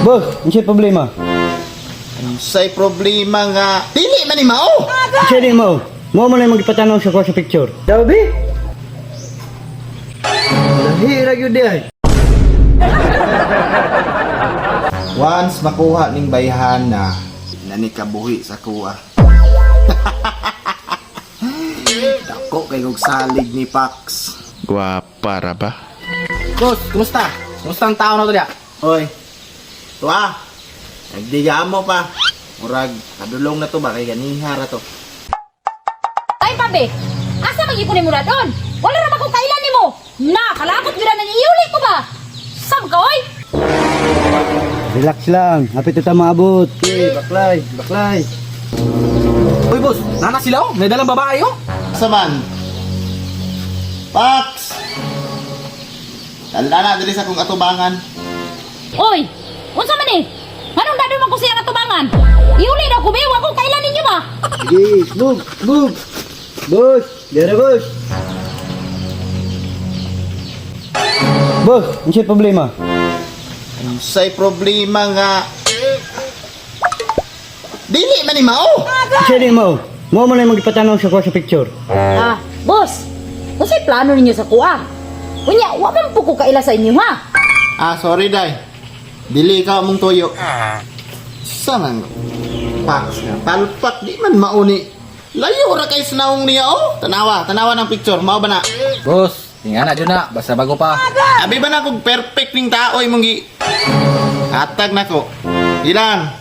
Boss, unsay problema? Unsay problema nga dili man ni mao. Unsay di mo? Mo man lang magipatanaw sa ko sa picture. Daw bi? Lahi ra gyud di ay. Once makuha ning bayhan na nani kabuhi sa kuha. Dako kay kog salig ni Pax. Gwapa ra ba? Boss, kumusta? Kumusta ang tao na to diya? Hoy. Tuwa. Nagdiga mo pa. Murag kadulong na to ba kay ganiha ra to. Ay, pabe! Asa magyipon nimo na doon? Wala ra ba kung kailan nimo? Na, kalakot gyud na iuli ko ba? Sam ka, oy! Relax lang, hapit ta maabot. Okay, baklay, baklay. Uy, boss, nana sila oh. May dalang babae oh. Asa man? Pax. Tanda na diri sa kong atubangan. Oy! Unsa man eh? Anong dadon man ko siya nga tubangan? Iuli daw ko, be! Wa ko kailan ninyo ba? Sige, move, move. Boss, dere boss. Boss, unsay problema? Unsay problema nga dili man ni mao. Unsay di mo? Mo man lang magipatanaw sa ko sa picture. Ah, boss! Unsay plano ninyo sa kuha? Unya, wa man po ko kaila sa inyo, ha? Ah, sorry day. Dili ka mong tuyo. Sa man Pax nga palpak di man mauni. Layo ra kay sinaong niya oh. Tanawa, tanawa ng picture mao ba na? Boss, tingnan na dyan na. Basta bago pa. Abi ba na kung perfect ning tao imong gi Hatag nako. Ilang?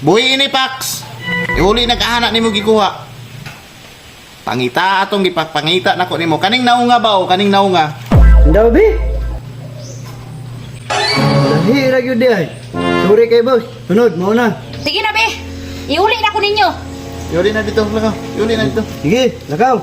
Buhi ini Pax. Iuli nagahana nimo gikuha. Pangita atong gipapangita nako nimo. Kaning naunga ba o kaning naunga? Daw bi? Lahi ra gyud di ay. Sorry kay boss. Sunod mo na. Sige na, be! Iuli na ko ninyo! Yuli na dito, lakaw. Yuli na dito. Sige, lakaw.